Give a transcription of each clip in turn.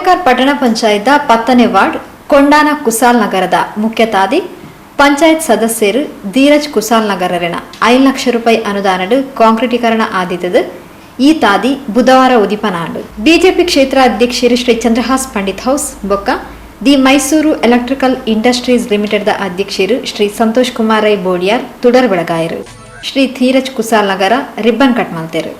ಕೋಟೆಕಾರ್ ಪಟ್ಟಣ ಪಂಚಾಯತ್ದ ಪತ್ತನೇ ವಾರ್ಡ್ ಕೊಂಡಾನ ಕುಸಾಲ್ ನಗರದ ಮುಖ್ಯ ತಾದಿ ಪಂಚಾಯತ್ ಸದಸ್ಯರು ಧೀರಜ್ ಕುಸಾಲ್ ನಗರರೆನ 5 ಲಕ್ಷ ರೂಪಾಯಿ ಅನುದಾನಡ್ ಕಾಂಕ್ರೀಟೀಕರಣ ಆದಿತ್ತದು. ಈ ತಾದಿ ಬುಧವಾರ ಉದಿಪನಾಂಡ್. ಬಿಜೆಪಿ ಕ್ಷೇತ್ರ ಅಧ್ಯಕ್ಷರು ಶ್ರೀ ಚಂದ್ರಹಾಸ್ ಪಂಡಿತ್ ಹೌಸ್ ಬೊಕ್ಕ the Mysuru electrical industries limited the ಅಧ್ಯಕ್ಷರು ಶ್ರೀ ಸಂತೋಷ್ ಕುಮಾರ್ ರೈ ಬೋಡಿಯಾರ್ ತುಡರ್ ಬೆಳಗಾಯರು. ಶ್ರೀ ಧೀರಜ್ ಕುಸಾಲ್ ನಗರ ರಿಬ್ಬನ್ ಕಟ್ ಮಲ್ತೆರು.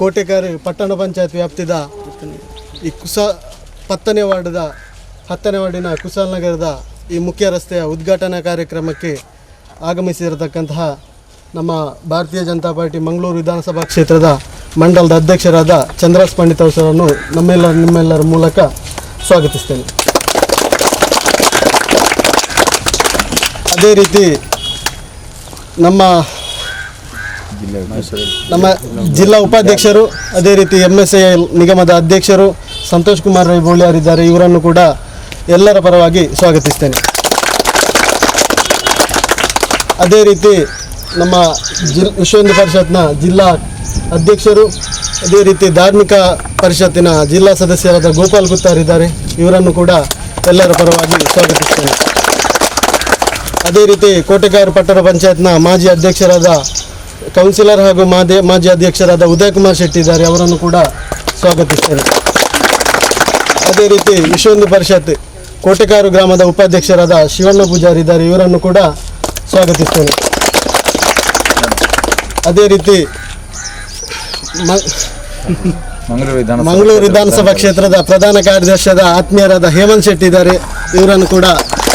ಕೋಟೆಕಾರ್ ಪಟ್ಟಣ ಪಂಚಾಯತ್ ವ್ಯಾಪ್ತಿದ ಈ ಪತ್ತನೇ ವಾರ್ಡ್ದ ಹತ್ತನೇ ವಾರ್ಡಿನ ಕುಶಾಲ್ ನಗರದ ಈ ಮುಖ್ಯ ರಸ್ತೆಯ ಉದ್ಘಾಟನಾ ಕಾರ್ಯಕ್ರಮಕ್ಕೆ ಆಗಮಿಸಿರತಕ್ಕಂತಹ ನಮ್ಮ ಭಾರತೀಯ ಜನತಾ ಪಾರ್ಟಿ ಮಂಗಳೂರು ವಿಧಾನಸಭಾ ಕ್ಷೇತ್ರದ ಮಂಡಲದ ಅಧ್ಯಕ್ಷರಾದ ಚಂದ್ರಾಸ್ ಪಂಡಿತ್ ಅವರನ್ನು ನಿಮ್ಮೆಲ್ಲರ ಮೂಲಕ ಸ್ವಾಗತಿಸ್ತೇನೆ. ಅದೇ ರೀತಿ ನಮ್ಮ ನಮ್ಮ ಜಿಲ್ಲಾ ಉಪಾಧ್ಯಕ್ಷರು, ಅದೇ ರೀತಿ ಎಂಎಸ್ಐಎಲ್ ನಿಗಮದ ಅಧ್ಯಕ್ಷರು ಸಂತೋಷ್ ಕುಮಾರ್ ರೈ ಬೋಳಿಯಾರಿದ್ದಾರೆ. ಇವರನ್ನು ಕೂಡ ಎಲ್ಲರ ಪರವಾಗಿ ಸ್ವಾಗತಿಸ್ತೇನೆ. ಅದೇ ರೀತಿ ನಮ್ಮ ವಿಶ್ವ ಹಿಂದೂ ಪರಿಷತ್ನ ಜಿಲ್ಲಾ ಅಧ್ಯಕ್ಷರು, ಅದೇ ರೀತಿ ಧಾರ್ಮಿಕ ಪರಿಷತ್ತಿನ ಜಿಲ್ಲಾ ಸದಸ್ಯರಾದ ಗೋಪಾಲ್ ಗುತ್ತಾರ್ ಇದ್ದಾರೆ. ಇವರನ್ನು ಕೂಡ ಎಲ್ಲರ ಪರವಾಗಿ ಸ್ವಾಗತಿಸ್ತೇನೆ. ಅದೇ ರೀತಿ ಕೋಟೆಕಾರು ಪಟ್ಟಣ ಪಂಚಾಯತ್ನ ಮಾಜಿ ಅಧ್ಯಕ್ಷರಾದ ಕೌನ್ಸಿಲರ್ ಹಾಗೂ ಮಾಜಿ ಅಧ್ಯಕ್ಷರಾದ ಉದಯ್ ಕುಮಾರ್ ಶೆಟ್ಟಿ ಇದ್ದಾರೆ. ಅವರನ್ನು ಕೂಡ ಸ್ವಾಗತಿಸ್ತೇನೆ. ಅದೇ ರೀತಿ ವಿಶ್ವ ಹಿಂದೂ ಪರಿಷತ್ ಕೋಟೆಕಾರು ಗ್ರಾಮದ ಉಪಾಧ್ಯಕ್ಷರಾದ ಶಿವಣ್ಣ ಪೂಜಾರಿ ಇದ್ದಾರೆ. ಇವರನ್ನು ಕೂಡ ಸ್ವಾಗತಿಸ್ತೇನೆ. ಅದೇ ರೀತಿ ಮಂಗಳೂರು ವಿಧಾನಸಭಾ ಕ್ಷೇತ್ರದ ಪ್ರಧಾನ ಕಾರ್ಯದರ್ಶಿಯಾದ ಆತ್ಮೀಯರಾದ ಹೇಮಂತ್ ಶೆಟ್ಟಿ ಇದ್ದಾರೆ. ಇವರನ್ನು ಕೂಡ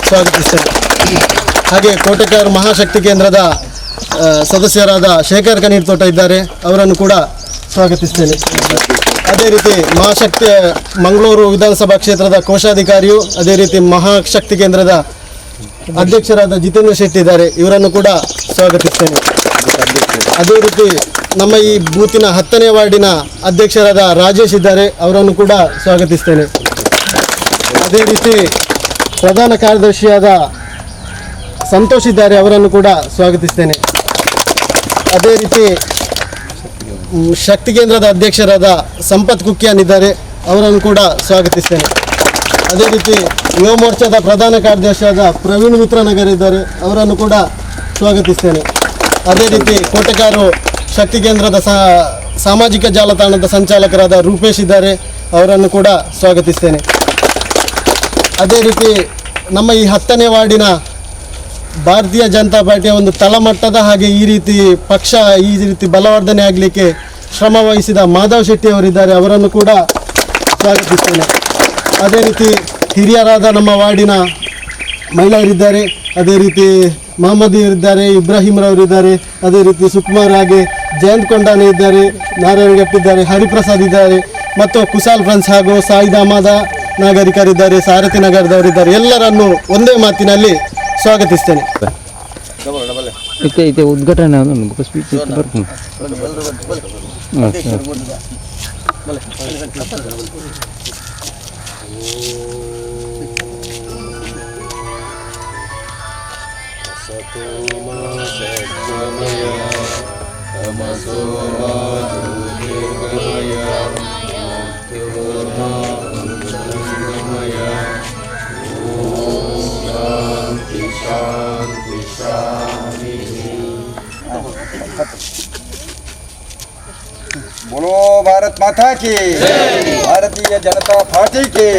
ಸ್ವಾಗತಿಸ್ತೇನೆ. ಹಾಗೆ ಕೋಟೆಕಾರು ಮಹಾಶಕ್ತಿ ಕೇಂದ್ರದ ಸದಸ್ಯರಾದ ಶೇಖರ್ ಕನೀರ್ ತೋಟ ಇದ್ದಾರೆ. ಅವರನ್ನು ಕೂಡ ಸ್ವಾಗತಿಸ್ತೇನೆ. ಅದೇ ರೀತಿ ಮಹಾಶಕ್ತಿ ಮಂಗಳೂರು ವಿಧಾನಸಭಾ ಕ್ಷೇತ್ರದ ಕೋಶಾಧಿಕಾರಿಯು, ಅದೇ ರೀತಿ ಮಹಾಶಕ್ತಿ ಕೇಂದ್ರದ ಅಧ್ಯಕ್ಷರಾದ ಜಿತೇಂದ್ರ ಶೆಟ್ಟಿ ಇದ್ದಾರೆ. ಇವರನ್ನು ಕೂಡ ಸ್ವಾಗತಿಸ್ತೇನೆ. ಅದೇ ರೀತಿ ನಮ್ಮ ಈ ಬೂತಿನ 10ನೇ ವಾರ್ಡಿನ ಅಧ್ಯಕ್ಷರಾದ ರಾಜೇಶ್ ಇದ್ದಾರೆ. ಅವರನ್ನು ಕೂಡ ಸ್ವಾಗತಿಸ್ತೇನೆ. ಅದೇ ರೀತಿ ಪ್ರಧಾನ ಕಾರ್ಯದರ್ಶಿಯಾದ ಸಂತೋಷ್ ಇದ್ದಾರೆ. ಅವರನ್ನು ಕೂಡ ಸ್ವಾಗತಿಸ್ತೇನೆ. ಅದೇ ರೀತಿ ಶಕ್ತಿ ಕೇಂದ್ರದ ಅಧ್ಯಕ್ಷರಾದ ಸಂಪತ್ ಕುಕ್ಯಾನ್ ಇದ್ದಾರೆ. ಅವರನ್ನು ಕೂಡ ಸ್ವಾಗತಿಸ್ತೇನೆ. ಅದೇ ರೀತಿ ಯುವ ಮೋರ್ಚಾದ ಪ್ರಧಾನ ಕಾರ್ಯದರ್ಶಿಯಾದ ಪ್ರವೀಣ್ ಮಿತ್ರನಗರ್ ಇದ್ದಾರೆ. ಅವರನ್ನು ಕೂಡ ಸ್ವಾಗತಿಸ್ತೇನೆ. ಅದೇ ರೀತಿ ಕೋಟೆಕಾರು ಶಕ್ತಿ ಕೇಂದ್ರದ ಸಾಮಾಜಿಕ ಜಾಲತಾಣದ ಸಂಚಾಲಕರಾದ ರೂಪೇಶ್ ಇದ್ದಾರೆ. ಅವರನ್ನು ಕೂಡ ಸ್ವಾಗತಿಸ್ತೇನೆ. ಅದೇ ರೀತಿ ನಮ್ಮ ಈ 10ನೇ ವಾರ್ಡಿನ ಭಾರತೀಯ ಜನತಾ ಪಾರ್ಟಿಯ ಒಂದು ತಳಮಟ್ಟದ ಹಾಗೆ ಈ ರೀತಿ ಪಕ್ಷ ಈ ರೀತಿ ಬಲವರ್ಧನೆ ಆಗಲಿಕ್ಕೆ ಶ್ರಮ ವಹಿಸಿದ ಮಾಧವ್ ಶೆಟ್ಟಿ ಅವರಿದ್ದಾರೆ. ಅವರನ್ನು ಕೂಡ ಸ್ವಾಗತಿಸ್ತೇನೆ. ಅದೇ ರೀತಿ ಹಿರಿಯರಾದ ನಮ್ಮ ವಾರ್ಡಿನ ಮಹಿಳೆಯರಿದ್ದಾರೆ. ಅದೇ ರೀತಿ ಮಹಮ್ಮದಿಯವರಿದ್ದಾರೆ, ಇಬ್ರಾಹಿಂರವರಿದ್ದಾರೆ. ಅದೇ ರೀತಿ ಸುಕುಮಾರ್ ಹಾಗೆ ಜಯಂತ್ ಕೊಂಡಾನೆ ಇದ್ದಾರೆ, ನಾರಾಯಣ ಇದ್ದಾರೆ, ಹರಿಪ್ರಸಾದ್ ಇದ್ದಾರೆ ಮತ್ತು ಕುಶಾಲ್ ಫ್ರೆಂಡ್ಸ್ ಹಾಗೂ ಸಾಯಿಧಾಮದ ನಾಗರಿಕರಿದ್ದಾರೆ, ಸಾರಥಿ ನಗರದವರಿದ್ದಾರೆ. ಎಲ್ಲರನ್ನು ಒಂದೇ ಮಾತಿನಲ್ಲಿ ಸ್ವಾಗತಿಸ್ತೇನೆ. ಇತ್ತೆ ಇತ್ತೆ ಉದ್ಘಾಟನೆ ಸ್ಪೀಚ್ ಬರ್ತೀನಿ. बोलो भारत माता की, भारतीय जनता पार्टी की।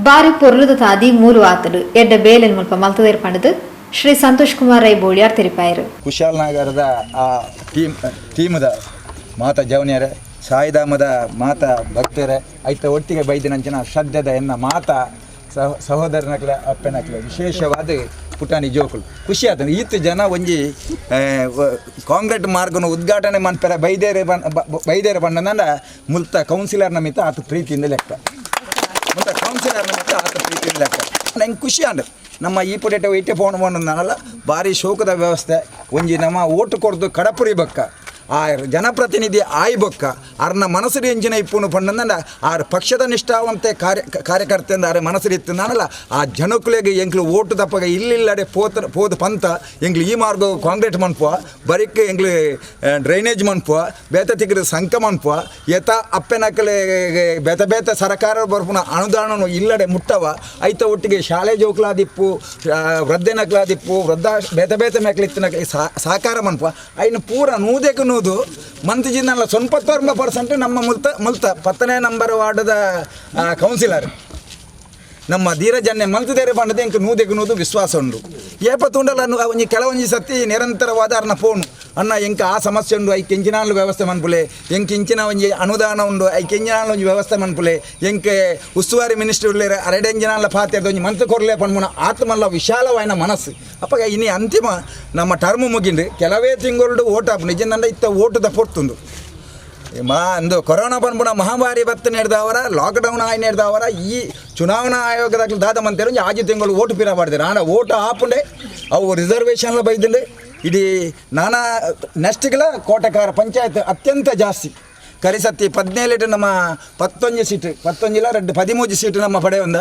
ಬಾರಿ ಪೊರ್ಲುದ ತಾದಿ ಮೂಲು ಆತಡು ಎಡ್ಡ ಬೇಲೆನ್ ಮುಲ್ಪ ಮಲ್ತದೇರ್ ಪಂಡದು ಶ್ರೀ ಸಂತೋಷ್ ಕುಮಾರ್ ರೈ ಬೋಳಿಯಾರ್ ತೆರಿಪಾಯರು. ಕುಶಾಲನಗರದ ಆ ಟೀಮದ ಮಾತಾ ಜವನಿಯರೇ, ಸಾಯಿಧಾಮದ ಮಾತಾ ಭಕ್ತರೇ, ಐತ ಒಟ್ಟಿಗೆ ಬೈದಿನಂಚಿನ ಶ್ರದ್ಧೆದ ಎನ್ನ ಮಾತಾ ಸಹೋದರನಕ್ಲೆ ಅಪ್ಪನಕ್ಲೆ ವಿಶೇಷವಾದ ಪುಟಾಣಿ ಜೋಕುಲು ಖುಷಿ ಆತನ. ಈತ ಜನ ಒಂಜಿ ಕಾಂಕ್ರೀಟ್ ಮಾರ್ಗನ ಉದ್ಘಾಟನೆ ಮನ್ಪೆರ ಬೈದೇರೆ ಬೈದೇರೆ ಬಣ್ಣನ ಮುಲ್ತ ಕೌನ್ಸಿಲರ್ ನಮಿತ ಆತ ಪ್ರೀತಿಯಿಂದ ಲೆಕ್ಕ, ಮುಲ್ತ ಕೌನ್ಸಿಲರ್ ನಮಿತ ಆತ ಪ್ರೀತಿಯಿಂದ ಲೆಕ್ಕ. ನಂಗೆ ಖುಷಿ ಆಂಡ್ ನಮ್ಮ ಈ ಪುಟೇಟ ಇಟ್ಟೆ ಫೋನ್ ಮಾಡೋದಲ್ಲ ಭಾರಿ ಶೋಕದ ವ್ಯವಸ್ಥೆ. ಒಂಜಿ ನಮ್ಮ ಓಟು ಕೊಡ್ದು ಕಡಪುರಿ ಬಕ್ಕ ಆ ಜನಪ್ರತಿನಿಧಿ ಆಯ್ ಬೊಕ್ಕ ಅರ್ನ ಮನಸ್ಸು ಎಂಜಿನ ಇಪ್ಪುನು ಪಂಡಂದ ಆರ್ ಪಕ್ಷದ ನಿಷ್ಠಾವಂತೆ ಕಾರ್ಯಕರ್ತೆಂದ ಆರೆ ಮನಸ್ಸು ಇತ್ತಿಂದಾನಲ್ಲ ಆ ಜನಕುಲೆಗೆ ಎಂಕ್ಲು ಓಟು ತಪ್ಪಗ ಇಲ್ಲಿಲ್ಲಡೆ ಪೋತ ಪೋದು ಪಂತ ಎಂಕ್ಲು ಈ ಮಾರ್ಗ ಕಾಂಕ್ರೀಟ್ ಮನ್ಪುವ ಬರಿಕ್ ಎಂಕ್ಲು ಡ್ರೈನೇಜ್ ಮನ್ಪುವ ಬೇತ ತಿಕ್ಕದ ಸಂಕ ಮನ್ಪುವ ಏತ ಅಪ್ಪೆನಕಲೆ ಬೇತ ಬೇತ ಸರಕಾರ ಬರ್ಪುನ ಅನುದಾನನು ಇಲ್ಲಡೆ ಮುಟ್ಟವ ಐತ ಒಟ್ಟಿಗೆ ಶಾಲೆ ಜೋಕ್ಲಾದಿಪ್ಪು ವೃದ್ಧೆನಕ್ಲಾದಿಪ್ಪು ವೃದ್ಧ ಬೇತ ಬೇತ ಮೇಕ್ಲಿತ್ತಿನ ಸಹಕಾರ ಮನ್ಪುವ ಐನು ಪೂರ ನೂದೆಗೆ ನೂದು ಮಂತ್ಜಿನಲ್ಲ 99% ನಮ್ಮ ಮುಲ್ತ ಮುಲ್ತ 10ನೇ ನಂಬರ್ ವಾರ್ಡದ ಕೌನ್ಸಿಲರ್ ನಮ್ಮ ಧೀರಜನ್ಯ ಮಂತ್ರಿದೇರೆ ಬಂಡದೆ ಎಂಕ್ ನೂದೆಗೆ ನೂದು ವಿಶ್ವಾಸ ಉಂಡು. ಏಪ ತುಂಡಲ ಒಂಜಿ ಕೆಲವೊಂಜಿ ಸತಿ ನಿರಂತರವಾದ ಅರ್ನ ಫೋನು ಅಣ್ಣ ಎಂಕ ಆ ಸಮಸ್ಯೆ ಉಂಡು ಐಕ್ ಇಂಚಿನಾಲು ವ್ಯವಸ್ಥೆ ಮನ್ಪುಲೆ, ಎಂಕ್ ಇಂಚಿನ ಒಂಜಿ ಅನುದಾನ ಉಂಡು ಐಕ್ ಇಂಚಿನಾಲು ಒಂಜಿ ವ್ಯವಸ್ಥೆ ಮನ್ಪುಲೆ, ಎಂಕ್ ಉಸ್ತುವಾರಿ ಮಿನಿಸ್ಟರ್ ಉಲ್ಲೇರೆ ಅರೆಡೆ ಇಂಜಿನಾಲ ಪಾತೆರ್ದ ಒಂಜಿ ಮಂತ್ರಿ ಕೊರ್ಲೆ ಪನ್ಪುನ ಆತ್ಮಲ್ಲ ವಿಶಾಲವಾಯಿನ ಮನಸ್ಸು. ಅಪ್ಪಗ ಇನಿ ಅಂತಿಮ ನಮ್ಮ ಟರ್ಮ್ ಮುಗಿಂಡು ಕೆಲವೇ ತಿಂಗಳು ಓಟ್ ಆಪುಂಡು ನಿಜ ಇತ್ತ ಓಟುದ ಪೊರ್ತುಂಡು. ಮಾ ಅಂದು ಕೊರೋನಾ ಪನ್ಪುನ ಮಹಾಮಾರಿ ಬತ್ತು ನಡೆದವರ ಲಾಕ್ಡೌನ್ ಆಯಿ ನಡೆದವರ ಈ ಚುನಾವಣಾ ಆಯೋಗದ ದಾದ ಮಂತೇರು ಒಂಜಿ ಆಜಿ ತಿಂಗಳು ಓಟು ಪಿರ ಮಾಡ್ತಾರೆ. ಆಂಡ ಓಟು ಆಪುಂಡೆ ಅವು ರಿಸರ್ವೇಷನ್ಲ ಬೈದಿಂಡೆ ಇಡೀ ನಾನಾ ನೆಕ್ಸ್ಟ್ಗಳ ಕೋಟೆಕಾರ ಪಂಚಾಯತ್ ಅತ್ಯಂತ ಜಾಸ್ತಿ ಕರಿಸತ್ತಿ 17 ನಮ್ಮ 11 ಸೀಟ್ 11 2 13 ಸೀಟು ನಮ್ಮ ಪಡೆಯೊಂದ.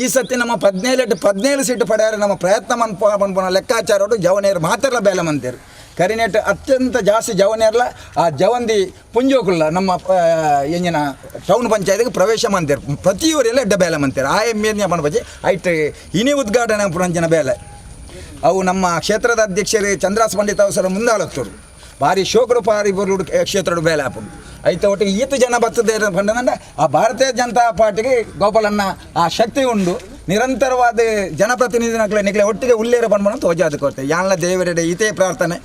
ಈ ಸತಿ ನಮ್ಮ 17 17 ಸೀಟು ಪಡೆಯಾರ ನಮ್ಮ ಪ್ರಯತ್ನ ಮನ್ಪುನ ಲೆಕ್ಕಾಚಾರೋಡು ಜವನೇರು ಮಾತ್ರಲ ಬೇಲೆ ಮಂತೇರು. ಕರಿನೆಟ್ ಅತ್ಯಂತ ಜಾಸ್ತಿ ಜವನೇರ್ಲ ಆ ಜವಂದಿ ಪುಂಜೋಕುಲ್ಲ ನಮ್ಮ ಎಂಜಿನ ಟೌನ್ ಪಂಚಾಯತ್ಗೆ ಪ್ರವೇಶ ಮಂತೇರು ಪ್ರತಿಯೂರೆಲ್ಲ ಎಡ್ಡ ಬೇಲೆ ಮಂತೇರು. ಆ ಎಮ್ ಎನ್ ಪನ್ಪಜಿ ಐಟ್ ಇನಿ ಉದ್ಘಾಟನೆ ಪುರಂಜನ ಬೇಲೆ ಅವು ನಮ್ಮ ಕ್ಷೇತ್ರದ ಅಧ್ಯಕ್ಷರು ಚಂದ್ರಾಸ್ ಪಂಡಿತ್ ಅವಸರ ಮುಂದಾಳತ್ತರು ಭಾರಿ ಶೋಕರು ಪಾರಿ ಬರುಡು ಕ್ಷೇತ್ರದ ಬೇಲೆ ಆಪುಂಡು. ಐತ ಒಟ್ಟಿಗೆ ಈತ ಜನ ಬರ್ತದೆ ಪಂಡಂದ್ರೆ ಆ ಭಾರತೀಯ ಜನತಾ ಪಾರ್ಟಿಗೆ ಗೋಪಾಲನ್ನ ಆ ಶಕ್ತಿ ಉಂಡು ನಿರಂತರವಾದ ಜನಪ್ರತಿನಿಧಿನಕ್ಲೆ ನಿಕ್ಲೆ ಒಟ್ಟಿಗೆ ಉಲ್ಲೇರ ಪನ್ಪುನ ತೋಜಾದ ಕೊಡ್ತೆ. ಯಾನ್ಲ ದೇವರೆಡೆ ಈತೇ ಪ್ರಾರ್ಥನೆ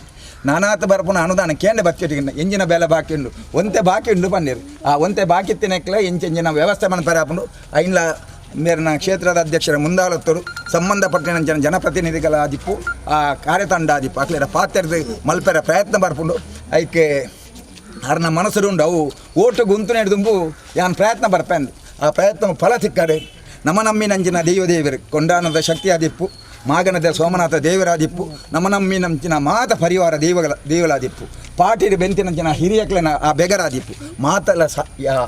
ನಾನಾತ ಬರ್ಪುನ ಅನುದಾನ ಕೇಂದ್ರ ಬತ್ತಿಟ್ಟಿಗಿಂದ ಎಂಜಿನ ಬೇಲೆ ಬಾಕಿ ಉಂಡು ಒಂತೆ ಬಾಕಿ ಉಂಡು ಪನ್ನೀರು ಆ ಒಂತೆ ಬಾಕಿ ತಿನ್ನಕ್ಲೆ ಎಂಚಿನ ವ್ಯವಸ್ಥೆ ಮನ್ಪರೆ ಆಪುಂಡು. ಐನ್ಲ ಮೇರಿನ ಕ್ಷೇತ್ರದ ಅಧ್ಯಕ್ಷರ ಮುಂದಾಳತ್ತರು ಸಂಬಂಧಪಟ್ಟಿನ ಜನ ಜನಪ್ರತಿನಿಧಿಗಳ ಆದಿಪ್ಪು ಆ ಕಾರ್ಯತಂಡ ಆದಿಪ್ಪು ಅಕ್ಲೇರ ಪಾತ್ರದ ಮಲ್ಪೆರ ಪ್ರಯತ್ನ ಬರ್ಪುಂಡು. ಐಕೆ ಅರ್ನ ಮನಸ್ಸುಂಡು ಅವು ಓಟು ಗುಂತು ನೆಡ್ದುಂಬು ಯಾನ್ ಪ್ರಯತ್ನ ಬರ್ಪೆಂದು ಆ ಪ್ರಯತ್ನ ಫಲ ತಿಕ್ಕಡೆ ನಮ್ಮ ನಮ್ಮಿನಂಚಿನ ದೈವದೇವರು ಕೊಂಡಾನದ ಶಕ್ತಿ ಆದಿಪ್ಪು ಮಾಗನದ ಸೋಮನಾಥ ದೇವರಾದಿಪ್ಪು ನಮ್ಮ ನಮ್ಮಿನಂಚಿನ ಮಾತ ಪರಿವಾರ ದೇವಗಳ ದೇವಲಾದಿಪ್ಪು ಪಾಟಿರು ಬೆಂತಿನಂಚಿನ ಹಿರಿಯಕ್ಲೆನ ಆ ಬೆಗರಾದಿಪ್ಪು ಮಾತೆಲ್ಲ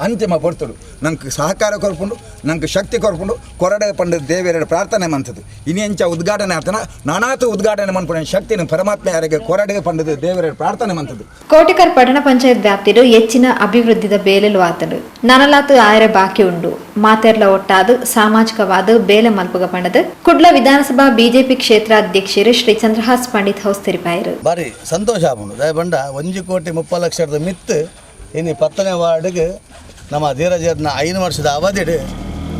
ಅಂತಿಮ ಪೊರ್ತುಡು ನಂಗೆ ಸಹಕಾರ ಕೊರ್ಪುಂಡು ನಂಗೆ ಶಕ್ತಿ ಕೊರ್ಪುಂಡು ಕೊರಡೆ ಪಂಡ ದೇವರ ಪ್ರಾರ್ಥನೆ ಮಂತದ್ದು. ಇನಿ ಎಂಚ ಉದ್ಘಾಟನೆ ಆತನ ನಾನಾತು ಉದ್ಘಾಟನೆ ಮನ್ಪುನ ಶಕ್ತಿನ ಪರಮಾತ್ಮ ಯಾರಿಗೆ ಕೊರಡೆ ಪಂಡದ ದೇವರ ಪ್ರಾರ್ಥನೆ ಮಂತದ್ದು. ಕೋಟೆಕರ್ ಪಟ್ಟಣ ಪಂಚಾಯತ್ ವ್ಯಾಪ್ತಿಡು ಹೆಚ್ಚಿನ ಅಭಿವೃದ್ಧಿದ ಬೇಲೆಲು ಆತನು ನನಲಾತು ಆಯರೆ ಬಾಕಿ ಉಂಡು ಮಾತೆರ್ಲ ಒಟ್ಟಾದು ಸಾಮಾಜಿಕವಾದ ಬೇಲೆ ಮಲ್ಪುಗ ಪಂಡದು ಕುಡ್ಲ ವಿಧಾನಸಭಾ ಬಿಜೆಪಿ ಕ್ಷೇತ್ರ ಅಧ್ಯಕ್ಷರು ಶ್ರೀ ಚಂದ್ರಹಾಸ್ ಪಂಡಿತ್ ಹೌಸ್ ತೆರಿಪಾಯರು. ಬಾರಿ ಸಂತೋಷ ಆಪುಂಡು ದಯಬಂಡ 1,30,00,000 ಮಿತ್ತು ಇನ್ನು 10ನೇ ವಾರ್ಡ್ಗೆ ನಮ್ಮ ಧೀರಜರ್ನ 5 ವರ್ಷದ ಅವಧಿಡು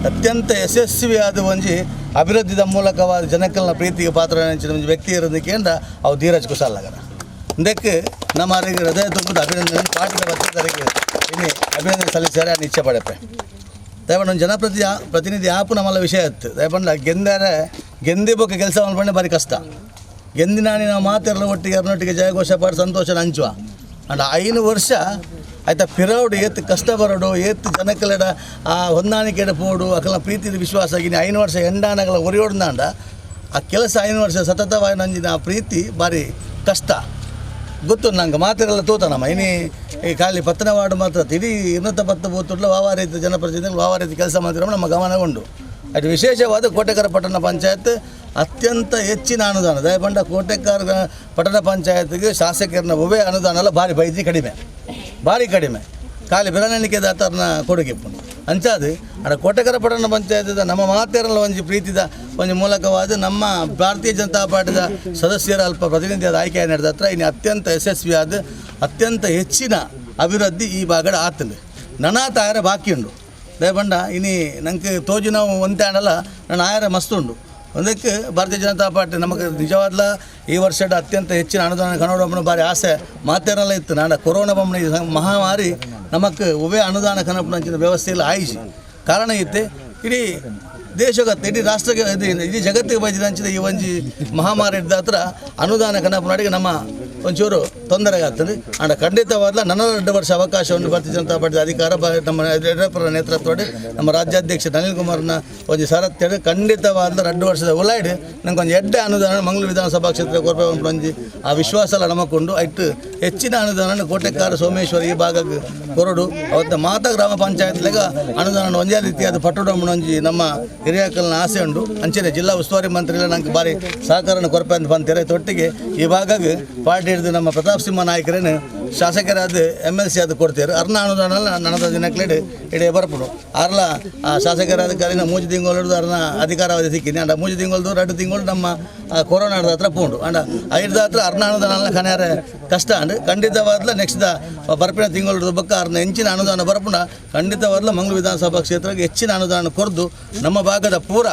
ಅತ್ಯಂತ ಯಶಸ್ವಿಯಾದ ಒಂಜಿ ಅಭಿವೃದ್ಧಿದ ಮೂಲಕವಾದ ಜನಕಲ್ನ ಪ್ರೀತಿಗೆ ಪಾತ್ರ ಒಂಜಿ ವ್ಯಕ್ತಿ ಇರೋದಕ್ಕೆ ಅವು ಧೀರಜ್ ಕುಶಾಲನಗರ ಇದಕ್ಕೆ ನಮ್ಮ ಹೃದಯ ತುಂಬಿದ ಅಭಿನಂದನೆ ಪಾಠದ ಬರ್ತದರಿಗೆ ಇನ್ನು ಅಭಿನಂದನೆ ಸಲ್ಲಿಸ್ಯಾರೆ ಅನ್ನು ಇಚ್ಛೆ ಪಡೆಪೆ. ದಯಪಂಡ ಒಂದು ಜನಪ್ರತಿನಿಧಿ ಆಪು ನಮ್ಮಲ್ಲ ವಿಷಯ ಇತ್ತು. ದಯಪಂಡ ಗೆಂದರೆ ಗೆಂದಿ ಬೊಕ್ಕ ಕೆಲಸ ಮಾಡ್ಕೊಂಡೆ ಭಾರಿ ಕಷ್ಟ. ಗೆಂದಿನಾನಿ ನಾವು ಮಾತೆಲ್ಲ ಒಟ್ಟಿಗೆ ಅರ್ನೊಟ್ಟಿಗೆ ಜಯಘೋಷ ಪಾಡಿ ಸಂತೋಷನ ಹಂಚುವ ಅಂಡ್ 5 ವರ್ಷ ಆಯ್ತಾ ಪಿರೌಡು ಏತ್ ಕಷ್ಟ ಬರೋಡು ಏತ್ ಜನಕಲೆಡ ಆ ಹೊಂದಾಣಿಕೆಡ ಪೋಡು ಅಕಲ ಪ್ರೀತಿದ ವಿಶ್ವಾಸ ಆಗಿನಿ 5 ವರ್ಷ ಎಂಡಾನಗಳ ಒರಿಯೋಡ್ನಾಂಡ ಆ ಕೆಲಸ 5 ವರ್ಷ ಸತತವಾಗಿ ನಂಜಿನ ಆ ಪ್ರೀತಿ ಭಾರಿ ಕಷ್ಟ ಗೊತ್ತು ನಂಗೆ ಮಾತಿರಲ್ಲ ತೋತ ನಮ್ಮ ಇನಿ ಈ ಖಾಲಿ 10ನೇ ವಾರ್ಡ್ ಮಾತ್ರ ಇಡೀ 210 ಬೋತುಡ್ಲ ವಾವ ರೀತಿ ಜನಪ್ರತಿನಿಧಿಗಳು ವಾವ ರೀತಿ ಕೆಲಸ ಮಾಡ್ತಿರೋ ನಮ್ಮ ಗಮನಗೊಂಡು. ಅದು ವಿಶೇಷವಾದ ಕೋಟೆಕರ ಪಟ್ಟಣ ಪಂಚಾಯತ್ ಅತ್ಯಂತ ಹೆಚ್ಚಿನ ಅನುದಾನ ದಯಪಂಡ ಕೋಟೆಕಾರ ಪಟ್ಟಣ ಪಂಚಾಯತ್ಗೆ ಶಾಸಕರನ್ನ ಒಬ್ಬೇ ಅನುದಾನ ಎಲ್ಲ ಭಾರಿ ಬೈದಿ ಕಡಿಮೆ ಭಾರಿ ಕಡಿಮೆ ಖಾಲಿ ಬೆಳವಣಿಗೆ ದಾತರನ್ನ ಕೊಡುಗೆ ಅಂಚಾದು ಅಡ ಕೋಟೆಕರ ಪಟ್ಟಣ ಪಂಚಾಯತ್ದ ನಮ್ಮ ಮಾತೆರಲ್ಲ ಒಂಜಿ ಪ್ರೀತಿದ ಒಂಜಿ ಮೂಲಕವಾದ ನಮ್ಮ ಭಾರತೀಯ ಜನತಾ ಪಾರ್ಟಿದ ಸದಸ್ಯರ ಅಲ್ಪ ಪ್ರತಿನಿಧಿಯಾದ ಆಯ್ಕೆ ನಡೆದ ಹತ್ರ ಇನ್ನು ಅತ್ಯಂತ ಯಶಸ್ವಿಯಾದ ಅತ್ಯಂತ ಹೆಚ್ಚಿನ ಅಭಿವೃದ್ಧಿ ಈ ಭಾಗದ ಆತಂದು. ನನಾತಾಯರ ಬಾಕಿ ಉಂಡು. ದಯಪಂಡ ಇನಿ ನಂಗೆ ತೋಜಿನ ಒಂತೆ ಆಂಡಲ ನನ್ನ ಆಯರ ಮಸ್ತ್ ಉಂಡು. ಒಂದಕ್ಕೆ ಭಾರತೀಯ ಜನತಾ ಪಾರ್ಟಿ ನಮಗೆ ನಿಜವಾದ್ಲ ಈ ವರ್ಷದ ಅತ್ಯಂತ ಹೆಚ್ಚಿನ ಅನುದಾನ ಕನ್ನಡ ಭಾರಿ ಆಸೆ ಮಾತೇನೆಲ್ಲ ಇತ್ತು. ನಾಡ ಕೊರೋನಾ ಬೊಮ್ಮನ ಮಹಾಮಾರಿ ನಮಕ್ ಉಭಯ ಅನುದಾನ ಕನಪುನಂಚಿನ ವ್ಯವಸ್ಥೆ ಇಲ್ಲ ಆಯಿಸಿ ಕಾರಣ ಇತ್ತೆ ಇಡೀ ದೇಶಗತ್ತೆ ಇಡೀ ರಾಷ್ಟ್ರಕ್ಕೆ ಇಡೀ ಜಗತ್ತಿಗೆ ಬೈದಿನಂಚಿನ ಈ ಒಂಜಿ ಮಹಾಮಾರಿ ಇದ್ದ ಹತ್ರ ಅನುದಾನ ಕನಪುನಾಡಿಗೆ ನಮ್ಮ ಒಂಚೂರು ತೊಂದರೆ ಆಗ್ತದೆ. ಅಂಡ ಖಂಡಿತವಾದ ನನ್ನ 2 ವರ್ಷ ಅವಕಾಶವನ್ನು ಭಾರತೀಯ ಜನತಾ ಪಾರ್ಟಿ ಅಧಿಕಾರ ನಮ್ಮ ಯಡಿಯೂರಪ್ಪರ ನೇತೃತ್ವದಲ್ಲಿ ನಮ್ಮ ರಾಜ್ಯಾಧ್ಯಕ್ಷ ನಳಿನ್ ಕುಮಾರ್ನ ಒಂದು ಸಾರಥ್ಯ ಖಂಡಿತವಾದ 2 ವರ್ಷದ ಒಳಗಡೆ ನಂಗೆ ಒಂದು ಎಡ್ಡೆ ಅನುದಾನ ಮಂಗಳೂರು ವಿಧಾನಸಭಾ ಕ್ಷೇತ್ರ ಕೊರಪೆ ಒಂಜಿ ಆ ವಿಶ್ವಾಸ ಎಲ್ಲ ನಮಕೊಂಡು ಇಟ್ಟು ಹೆಚ್ಚಿನ ಅನುದಾನ ಕೋಟೆಕಾರ ಸೋಮೇಶ್ವರ ಈ ಭಾಗಕ್ಕೆ ಕೊರಡು ಅವತ್ತ ಮಾತಾ ಗ್ರಾಮ ಪಂಚಾಯತ್ಲಿಗ ಅನುದಾನ ಒಂದೇ ರೀತಿಯಾದ ಪಟ್ಟಣ ಒಂಜಿ ನಮ್ಮ ಹಿರಿಯಾಕಲ್ನ ಆಸೆ ಉಂಡು. ಅಂಚನೆ ಜಿಲ್ಲಾ ಉಸ್ತುವಾರಿ ಮಂತ್ರಿಗಳ ನಂಗೆ ಭಾರಿ ಸಹಕಾರನ ಕೊರಪೆ ಅಂತ ಬಂತೀರ. ತೊಟ್ಟಿಗೆ ಈ ಭಾಗಕ್ಕೆ ಪಾರ್ಟಿ ಹಿಡಿದು ನಮ್ಮ ಪ್ರತಾಪ್ ಸಿಂಹ ನಾಯಕರೇನು ಶಾಸಕರಾದ MLC ಅದು ಕೊಡ್ತೀರು. ಅರ್ನ ಅನುದಾನ ನನದ ದಿನಕ್ಲೇಡು ಇಡೀ ಬರ್ಪುಡು ಅರ್ಲ ಶಾಸಕರಾದ ಕಾಲಿನ 3 ತಿಂಗಳು ಹಿಡಿದು ಅರ್ನ ಅಧಿಕಾರಾವಧಿ ಸಿಕ್ಕಿನಿ. ಅಂಡ 3 ತಿಂಗಳದು 2 ತಿಂಗಳು ನಮ್ಮ ಕೊರೋನಾದ ಹತ್ರ ಪೋಂಡು. ಅಂಡ ಐದು ಹತ್ರ ಅರ್ನ ಅನುದಾನ ಕನ್ಯಾರೆ ಕಷ್ಟ ಅಂಡ್ ಖಂಡಿತವಾದ್ಲ ನೆಕ್ಸ್ಟ್ the ಬರ್ಪಿನ ತಿಂಗಳು ಬಕ್ಕ ಅರ್ನ ಹೆಚ್ಚಿನ ಅನುದಾನ ಬರ್ಪುಣ ಖಂಡಿತವಾದ್ಲ ಮಂಗಳೂರು ವಿಧಾನಸಭಾ ಕ್ಷೇತ್ರಕ್ಕೆ ಹೆಚ್ಚಿನ ಅನುದಾನ ಕೊರದು ನಮ್ಮ ಭಾಗದ ಪೂರ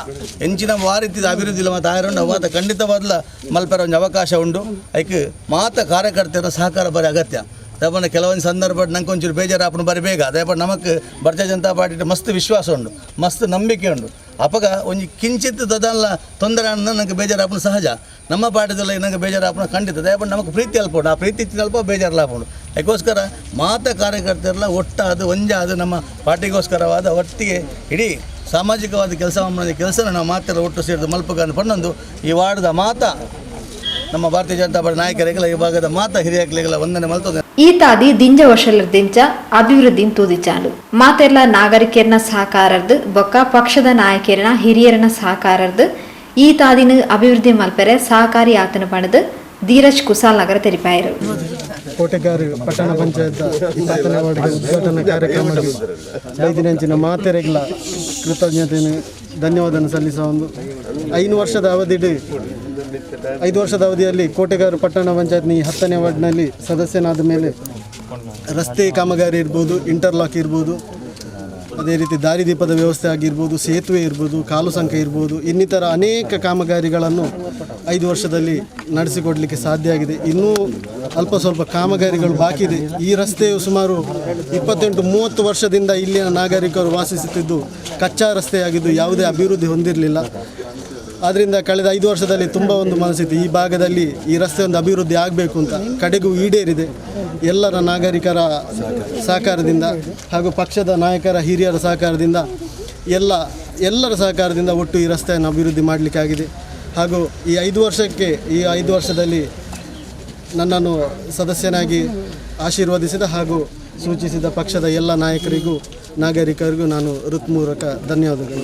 ಹೆಚ್ಚಿನ ವಾರೀತಿದ ಅಭಿವೃದ್ಧಿ ಮತ್ತು ಆಯರಂಡು ಮಾತ ಖಂಡಿತವಾದ್ಲ ಮಲ್ಪೆರ ಒಂದು ಅವಕಾಶ ಉಂಡು. ಐಕ್ ಮಾತ ಕಾರ್ಯಕರ್ತರ ಸಹಕಾರ ಬರೀ ಅಗತ್ಯ. ದಯಪಂಡ ಕೆಲವೊಂದು ಸಂದರ್ಭ ನಂಗೆ ಒಂಚೂರು ಬೇಜಾರಾಪಣ ಬರಿ ಬೇಗ. ದಯಪಂಡ ನಮಕ್ ಭಾರತೀಯ ಜನತಾ ಪಾರ್ಟಿ ಮಸ್ತ್ ವಿಶ್ವಾಸ ಉಂಡು, ಮಸ್ತ್ ನಂಬಿಕೆ ಉಂಡು. ಅಪಗ ಒಂಜಿ ಕಿಂಚಿತ್ ದದಲ್ಲ ತೊಂದರೆ ಅನ್ನೋ ನಂಗೆ ಬೇಜಾರಾಪಣ ಸಹಜ. ನಮ್ಮ ಪಾರ್ಟಿದಲ್ಲಿ ನಂಗೆ ಬೇಜಾರಾಪಣ ಖಂಡಿತ. ದಯಪಂಡ ನಮಗೆ ಪ್ರೀತಿ ಅಲ್ಪ ಉಂಡು, ಆ ಪ್ರೀತಿ ಅಲ್ಪ ಬೇಜಾರಲ್ಲ ಉಂಡು. ಅದಕ್ಕೋಸ್ಕರ ಮಾತ ಕಾರ್ಯಕರ್ತರೆಲ್ಲ ಒಟ್ಟಾದ ಒಂಜಾದ ನಮ್ಮ ಪಾರ್ಟಿಗೋಸ್ಕರವಾದ ಒಟ್ಟಿಗೆ ಇಡೀ ಸಾಮಾಜಿಕವಾದ ಕೆಲಸ ಮಾಡೋದು ಕೆಲಸನ ನಾವು ಮಾತ್ರ ಒಟ್ಟು ಸೇರಿದ ಮಲ್ಪಗನ್ನು ಪಣ್ಣೊಂದು ಈ ವಾರ್ಡ್ದ ಮಾತ ನಮ್ಮ ಭಾರತೀಯ ಜನತಾ ಪಾರ್ಟಿ ನಾಯಕರಿಗೆಲ್ಲ ಈ ಭಾಗದ ಮಾತ ಹಿರಿಯಕ್ಲಿಗೆಲ್ಲ ವಂದನೆ ಮಲ್ತದೆ. ಈ ತಾದಿ ದಿಂಜ ವರ್ಷಲದಿಂಚ ಅಭಿವೃದ್ಧಿ ತೂದಿಚಾಲು ಮಾತೆಲ್ಲ ನಾಗರಿಕರನ ಸಹಕಾರದ್ದು ಬೊಕ್ಕ ಪಕ್ಷದ ನಾಯಕರನ ಹಿರಿಯರನ ಸಹಕಾರದ್ದು ಈ ತಾದಿನ ಅಭಿವೃದ್ಧಿ ಮಲ್ಪೆರೆ ಸಹಕಾರಿ ಆತನ ಪಣದು ಧೀರಜ್ ಕುಸಾಲ್ ನಗರ ತೆರಿಪಾಯರು. ಕೋಟೆಗಾರು ಪಟ್ಟಣ ಪಂಚಾಯತ್ 20ನೇ ವಾರ್ಡ್ಗೆ ಉದ್ಘಾಟನಾ ಕಾರ್ಯಕ್ರಮಕ್ಕೆ ಬೈದಿನಂಚಿನ ಮಾತೆರೆಗ್ಲ ಕೃತಜ್ಞತೆಯನ್ನು ಧನ್ಯವಾದನ ಸಲ್ಲಿಸುವ ಒಂದು 5 ವರ್ಷದ ಅವಧಿಡಿ 5 ವರ್ಷದ ಅವಧಿಯಲ್ಲಿ ಕೋಟೆಗಾರು ಪಟ್ಟಣ ಪಂಚಾಯತ್ನ ಈ 10ನೇ ವಾರ್ಡ್ನಲ್ಲಿ ಸದಸ್ಯನಾದ ಮೇಲೆ ರಸ್ತೆ ಕಾಮಗಾರಿ ಇರ್ಬೋದು, ಇಂಟರ್ಲಾಕ್ ಇರ್ಬೋದು, ಅದೇ ರೀತಿ ದಾರಿದೀಪದ ವ್ಯವಸ್ಥೆ ಆಗಿರ್ಬೋದು, ಸೇತುವೆ ಇರ್ಬೋದು, ಕಾಲು ಸಂಕ ಇರ್ಬೋದು, ಇನ್ನಿತರ ಅನೇಕ ಕಾಮಗಾರಿಗಳನ್ನು 5 ವರ್ಷದಲ್ಲಿ ನಡೆಸಿಕೊಡಲಿಕ್ಕೆ ಸಾಧ್ಯ ಆಗಿದೆ. ಇನ್ನೂ ಅಲ್ಪ ಸ್ವಲ್ಪ ಕಾಮಗಾರಿಗಳು ಬಾಕಿ ಇದೆ. ಈ ರಸ್ತೆಯು ಸುಮಾರು 28-30 ವರ್ಷದಿಂದ ಇಲ್ಲಿನ ನಾಗರಿಕರು ವಾಸಿಸುತ್ತಿದ್ದು ಕಚ್ಚಾ ರಸ್ತೆಯಾಗಿದ್ದು ಯಾವುದೇ ಅಭಿವೃದ್ಧಿ ಹೊಂದಿರಲಿಲ್ಲ. ಆದ್ದರಿಂದ ಕಳೆದ 5 ವರ್ಷದಲ್ಲಿ ತುಂಬ ಒಂದು ಮನಸ್ಸಿತ್ತು ಈ ಭಾಗದಲ್ಲಿ ಈ ರಸ್ತೆ ಒಂದು ಅಭಿವೃದ್ಧಿ ಆಗಬೇಕು ಅಂತ. ಕಡೆಗೂ ಈಡೇರಿದೆ. ಎಲ್ಲರ ನಾಗರಿಕರ ಸಹಕಾರದಿಂದ ಹಾಗೂ ಪಕ್ಷದ ನಾಯಕರ ಹಿರಿಯರ ಸಹಕಾರದಿಂದ ಎಲ್ಲರ ಸಹಕಾರದಿಂದ ಒಟ್ಟು ಈ ರಸ್ತೆಯನ್ನು ಅಭಿವೃದ್ಧಿ ಮಾಡಲಿಕ್ಕಾಗಿದೆ. ಹಾಗೂ ಈ 5 ವರ್ಷದಲ್ಲಿ ನನ್ನನ್ನು ಸದಸ್ಯನಾಗಿ ಆಶೀರ್ವದಿಸಿದ ಹಾಗೂ ಸೂಚಿಸಿದ ಪಕ್ಷದ ಎಲ್ಲ ನಾಯಕರಿಗೂ ನಾಗರಿಕರಿಗೂ ನಾನು ಹೃತ್ಪೂರ್ವಕ ಧನ್ಯವಾದಗಳು.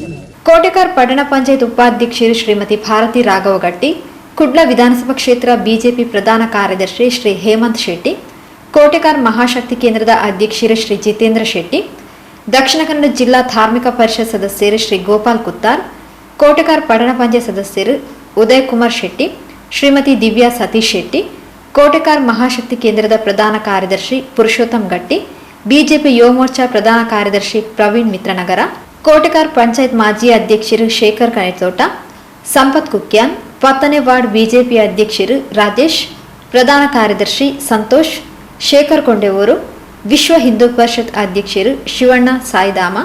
ಕೋಟೆಕಾರ್ ಪಟ್ಟಣ ಪಂಚಾಯತ್ ಉಪಾಧ್ಯಕ್ಷರು ಶ್ರೀಮತಿ ಭಾರತಿ ರಾಘವಗಟ್ಟಿ, ಕುಡ್ಲ ವಿಧಾನಸಭಾ ಕ್ಷೇತ್ರ ಬಿಜೆಪಿ ಪ್ರಧಾನ ಕಾರ್ಯದರ್ಶಿ ಶ್ರೀ ಹೇಮಂತ್ ಶೆಟ್ಟಿ, ಕೋಟೆಕಾರ್ ಮಹಾಶಕ್ತಿ ಕೇಂದ್ರದ ಅಧ್ಯಕ್ಷರು ಶ್ರೀ ಜಿತೇಂದ್ರ ಶೆಟ್ಟಿ, ದಕ್ಷಿಣ ಕನ್ನಡ ಜಿಲ್ಲಾ ಧಾರ್ಮಿಕ ಪರಿಷತ್ ಸದಸ್ಯರು ಶ್ರೀ ಗೋಪಾಲ್ ಕುತ್ತಾರ್, ಕೋಟೆಕಾರ್ ಪಟ್ಟಣ ಪಂಚಾಯತ್ ಸದಸ್ಯರು ಉದಯ್ ಕುಮಾರ್ ಶೆಟ್ಟಿ, ಶ್ರೀಮತಿ ದಿವ್ಯಾ ಸತೀಶ್ ಶೆಟ್ಟಿ, ಕೋಟೆಕಾರ್ ಮಹಾಶಕ್ತಿ ಕೇಂದ್ರದ ಪ್ರಧಾನ ಕಾರ್ಯದರ್ಶಿ ಪುರುಷೋತ್ತಮ್ ಗಟ್ಟಿ, ಬಿಜೆಪಿ ಯುವ ಮೋರ್ಚಾ ಪ್ರಧಾನ ಕಾರ್ಯದರ್ಶಿ ಪ್ರವೀಣ್ ಮಿತ್ರನಗರ, ಕೋಟೆಕಾರ್ ಪಂಚಾಯತ್ ಮಾಜಿ ಅಧ್ಯಕ್ಷರು ಶೇಖರ್ ಕಣಿತೋಟ, ಸಂಪತ್ ಕುಕ್ಯಾನ್, 10ನೇ ವಾರ್ಡ್ ಬಿಜೆಪಿ ಅಧ್ಯಕ್ಷರು ರಾಜೇಶ್, ಪ್ರಧಾನ ಕಾರ್ಯದರ್ಶಿ ಸಂತೋಷ್, ಶೇಖರ್ ಕೊಂಡೆವೂರು, ವಿಶ್ವ ಹಿಂದೂ ಪರಿಷತ್ ಅಧ್ಯಕ್ಷರು ಶಿವಣ್ಣ ಸಾಯಿಧಾಮ,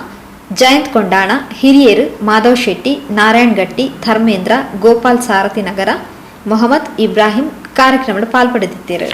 ಜಯಂತ್ ಕೊಂಡಾಣ, ಹಿರಿಯರು ಮಾಧವ್ ಶೆಟ್ಟಿ, ನಾರಾಯಣ್ ಗಟ್ಟಿ, ಧರ್ಮೇಂದ್ರ, ಗೋಪಾಲ್ ಸಾರಥಿನಗರ, ಮೊಹಮ್ಮದ್ ಇಬ್ರಾಹಿಂ ಕಾರ್ಯಕ್ರಮದ ಪಾಲ್ಪಡೆದಿದ್ದರು.